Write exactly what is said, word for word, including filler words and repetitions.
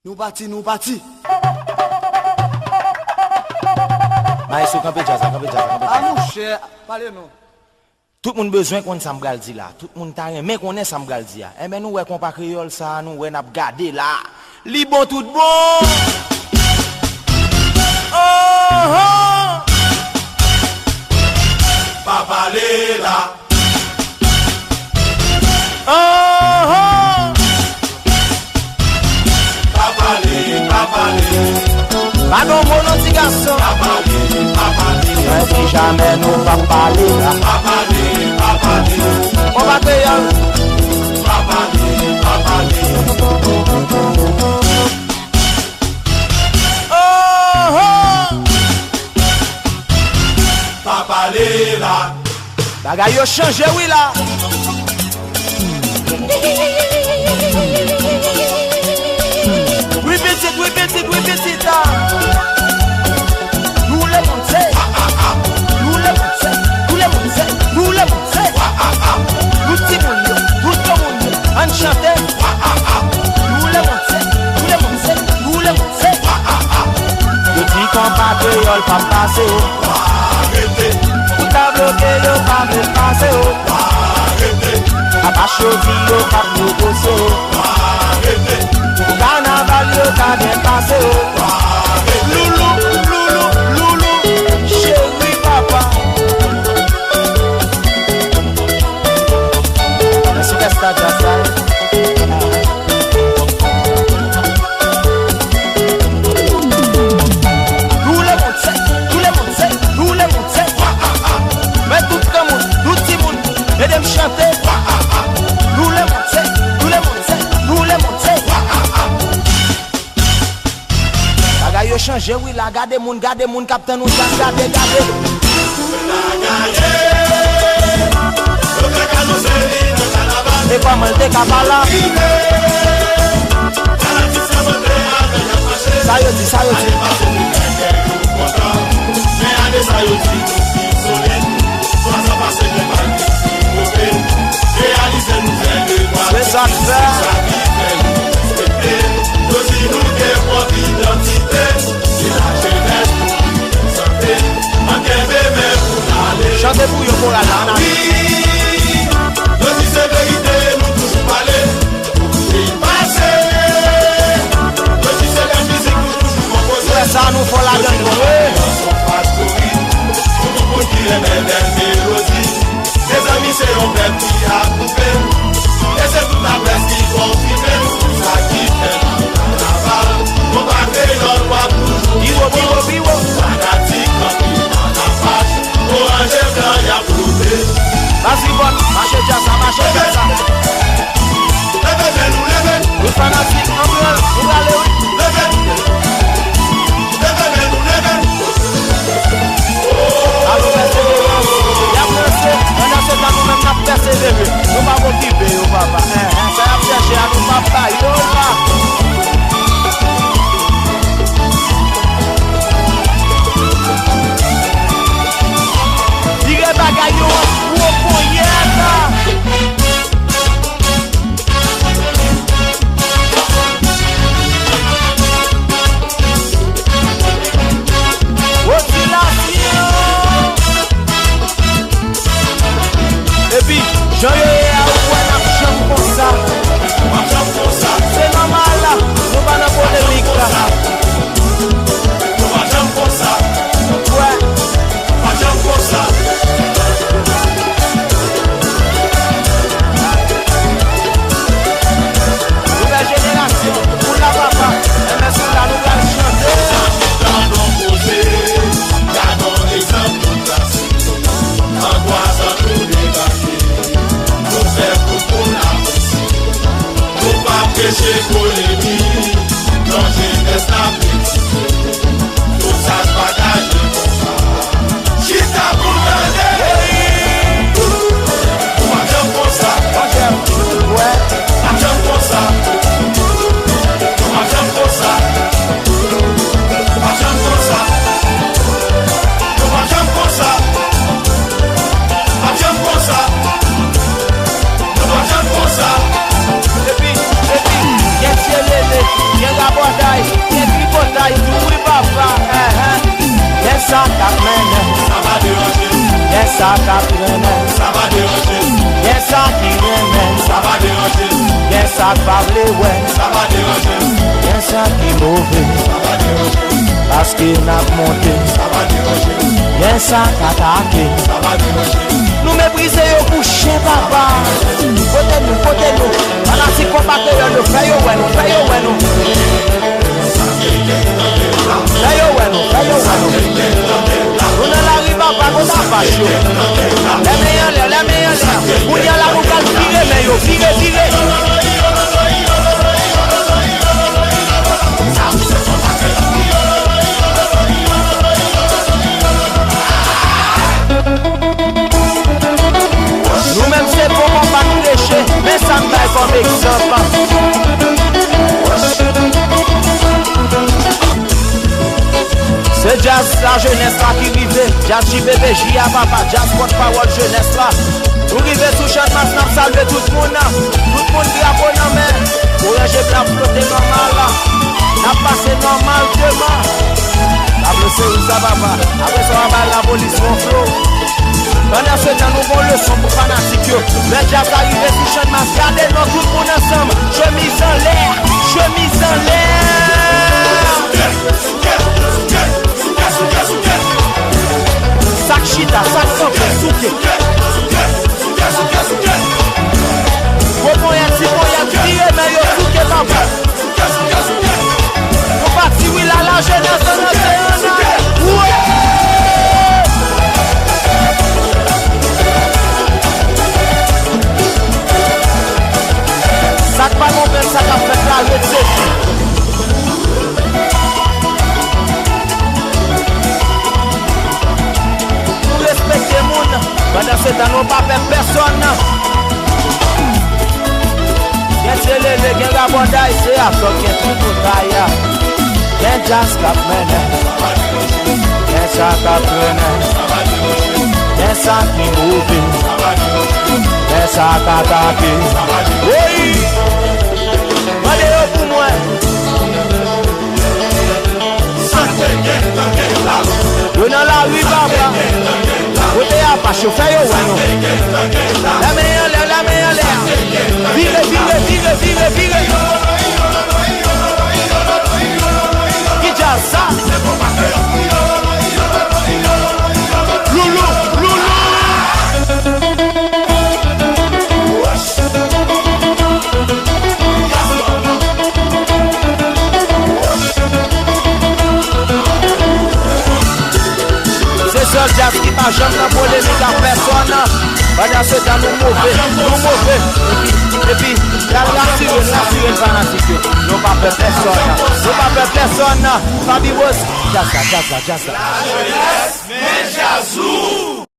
Nou pati, nou pati. Maestro, kanpe djaz la, kanpe djaz la, kanpe djaz la. A monchè, pale non. Tout moun bezwen konn sa m pral di la. Tout moun ta renmen konnen sa m pral di a. Enben, nou wè konpa kreyòl sa a, nou wè n ap gade la. Li bon tout bon. Oho! Pa pale la. Oho! Pa pale, pa pale. Pa gen mo non ti gason. Pa pale, pa pale. Mwen di jamè nou pa pale la. Pa pale, pa pale. Konpa kreyòl. Pa pale, pa pale. Oho! Pa pale la. Bagay yo chanje wi la. Repeat it, repeat it, repeat it, ah. Tout lemonn se, tout lemonn se, tout lemonn se, tout lemonn se. Tout timoun yo, tout granmoun yo, ann chante. Tout lemonn se, tout lemonn se, tout lemonn se. Yo di konpa kreyòl p ap pase o. Tout ta bloke yo pa vle pase o. Apa chodi yo k ap negosye o. Pou kanaval yo ka byen pase o. Loulou, loulou, loulou, cheri papa. Sipèsta djaz la. Tout lemonn se, tout lemonn se, tout lemonn se. Mwen tout granmoun, tout timoun, ede m chante. Tout lemonn se, tout lemonn se, tout lemonn se. Bagay yo chanje wi la, gade moun, gade moun k ap tann yon djaz, gade, gade. E kòman l te ka pa la? Sa yo di, sa yo di. Se sa k fè. Chante pou yo, koral la, ann ale. Pa vle wè, sa pa deranje m. Gen sa ki move, sa pa deranje m. Paske n ap monte, sa pa deranje m. Gen sa k atake, sa pa deranje m. Nou meprize yo pou chen, papa. Kote nou, kote nou? Fanatik konpa kreyòl yo, fè yo wè nou, fè yo wè nou. Fè yo wè nou, fè yo wè nou. Nou nan lari, papa, kote Apache yo? Lè men anlè, lè men anlè. Kounye a la nou pral vire men yo, vire, vire. Nou menm se bon konpa nou preche, men sa n bay kòm egzanp. Se djaz lajenès la ki rive, djaz J P P J a papa, djaz pòtpawòl jenès la. Nou rive sou Channmas, n ap salye tout moun, tout moun drapo nan men, oranje blan flote nòmal, n ap pase nòmal devan. Tablo seri sa papa, apre sa w a bay lapolis yon flo. Pandan se tan, nou gon leson pou fanatik yo. Lè djaz la rive sou Channmas, gade non tout moun ansanm. Chemiz anlè, chemiz anlè. Sa k chita, sa k kanpe, souke. Gwo ponyèt, ti ponyèt, vire men yo, souke papa. Nou pati wi la, lajenès an antre ann. Wouy! Sa k pa konprann sa k ap fèt la, ret sezi. Nou respekte moun, pandan se tan nou pa pè pèsòn. Gen tyelele, gen rabòday, se asòl, gen tripotay. Gen djaz k ap mennen, gen sa k ap trennen, gen sa ki move, gen sa k atake. Woy! Mande yo pou mwen. Yo nan lari, papa. Kote Apache yo, fè yo wè nou. Lè men anlè, lè men anlè. Vire, vire, vire, vire, vire. Ki djaz sa? Loulou, loulou. Se sèl djaz ki pa janm nan polemik ak pèsòn. Pandan se tan nou move, nou move. Epi, epi, y al rasire, rasire fanatik yo. Nou pa pè pèsòn. Nou pa pè pèsòn. Faby Rose, djaz la, djaz la, djaz la. Lajenès, men djaz ou.